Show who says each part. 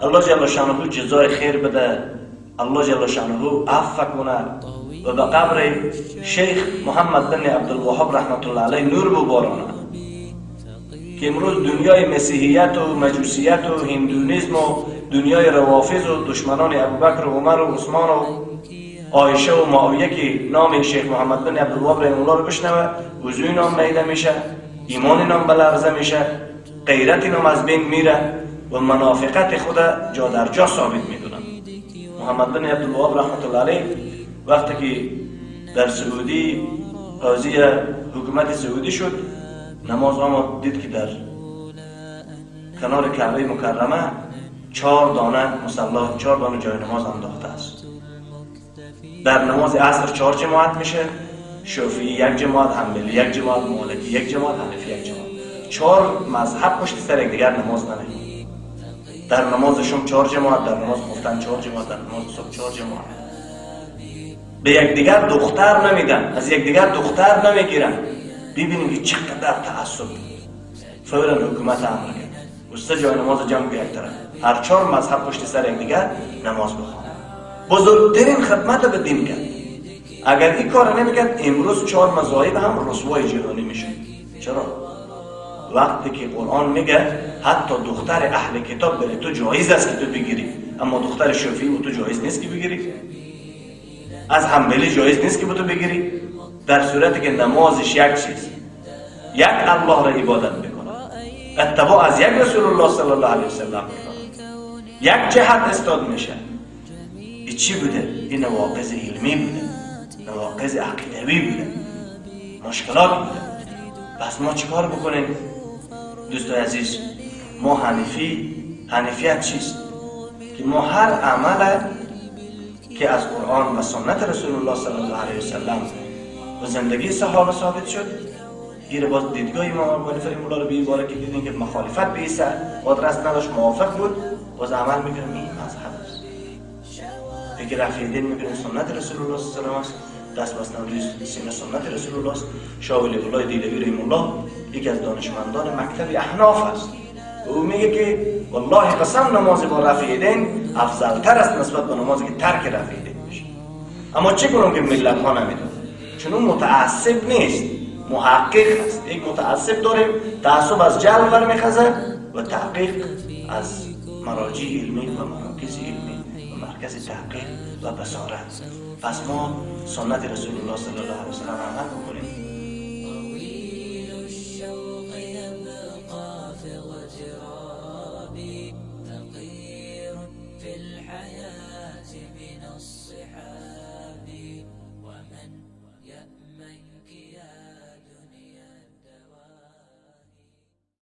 Speaker 1: الله جل شانه جزای خیر بده، الله جل شانه عفو کنه و به قبر شیخ محمد بن عبدالوهاب رحمت الله علیه نور ببارانه که امروز دنیای مسیحیت و مجوسیت و هندونیزم و دنیای روافض و دشمنان ابوبکر و عمر و عثمان و عایشه و معاویه که نام شیخ محمد بن عبدالوهاب رحمه الله رو بشنوه، وضوی نام میده میشه، ایمان نام بلرزه میشه، غیرت نام از بین میره و منافقت خود جا در جا ثابت میدونن. محمد بن عبدالوهاب رحمت الله علیه وقتی که در سعودی قاضی حکومت سعودی شد، نماز آمد دید که در کنار کعبه مکرمه 4 دانه مصلی، 4 دانه جای نماز انداخته است. در نماز عصر 4 جماعت میشه، شافعی 1 جماعت، حنبلی 1 جماعت، مالکی 1 جماعت، حنفی 1 جماعت. 4 مذهب پشت سر یکدیگر نماز نمیخوند. در نماز شام 4 جماعت، در نماز خفتن 4 جماعت، در نماز صبح 4 جماعت. به یکدیگر دختر نمیدن، از یکدیگر دختر نمیگیرن. ببینیم که چقدر تعصب. فورا حکومت امر کرد و 3 جای نماز جمع به یک طرف، هر 4 مذهب پشت سر یکدیگر نماز بخوانند. بزرگترین خدمت به دین کرد. اگر این کار نمیکرد امروز 4 مذاهب هم رسوای جهانی میشد. چرا؟ وقتی که قرآن میگه حتی دختر اهل کتاب برای تو جایز است که تو بگیری، اما دختر شافعی و تو جایز نیست که بگیری، از حنبلی جایز نیست که تو بگیری، در صورتی که نمازش یک چیز، یک الله را عبادت میکنه، اتباع از یک رسول الله صلی الله علیه وسلم میکنه، یک جهت استاد میشه. این چی بوده؟ این نواقض علمی بوده، نواقض عقیدوی بوده، مشکلات بوده. پس ما چیکار بکنیم دوستای عزیز؟ ما حنفیت چیست؟ که ما هر عمل که از قرآن و سنت رسول الله صلی الله علیه وسلم و زندگی صحابه ثابت شد، گیر باز دیدگاه امام ابو حنیفه رحمه الله رو به این که دیدیم که مخالفت به عیسی قدرت نداشت، موافق بود، باز عمل میکنیم. این مذهب است. یکی رفع یدین میکنیم سنت رسول الله صلی الله علیه و است، دست بستن روی سینه سنت رسول الله است. شاه ولی الله دیلوی رحمه الله یکی از دانشمندان مکتب احناف است. او میگه که والله قسم نماز با رفع یدین افضل تر است نسبت به نمازی که ترک رفع یدین میشه. اما چه کنم که ملت ها نمیدونن، چون اون متعصب نیست، محقق است. یک متعصب داریم، تعصب از جهل برمیخزه و تحقیق از مراجع علمی و مراکز علمی و مرکز تحقیق و بصارت. پس ما سنت رسول الله صلی الله علیه و سلم عمل بکنیم.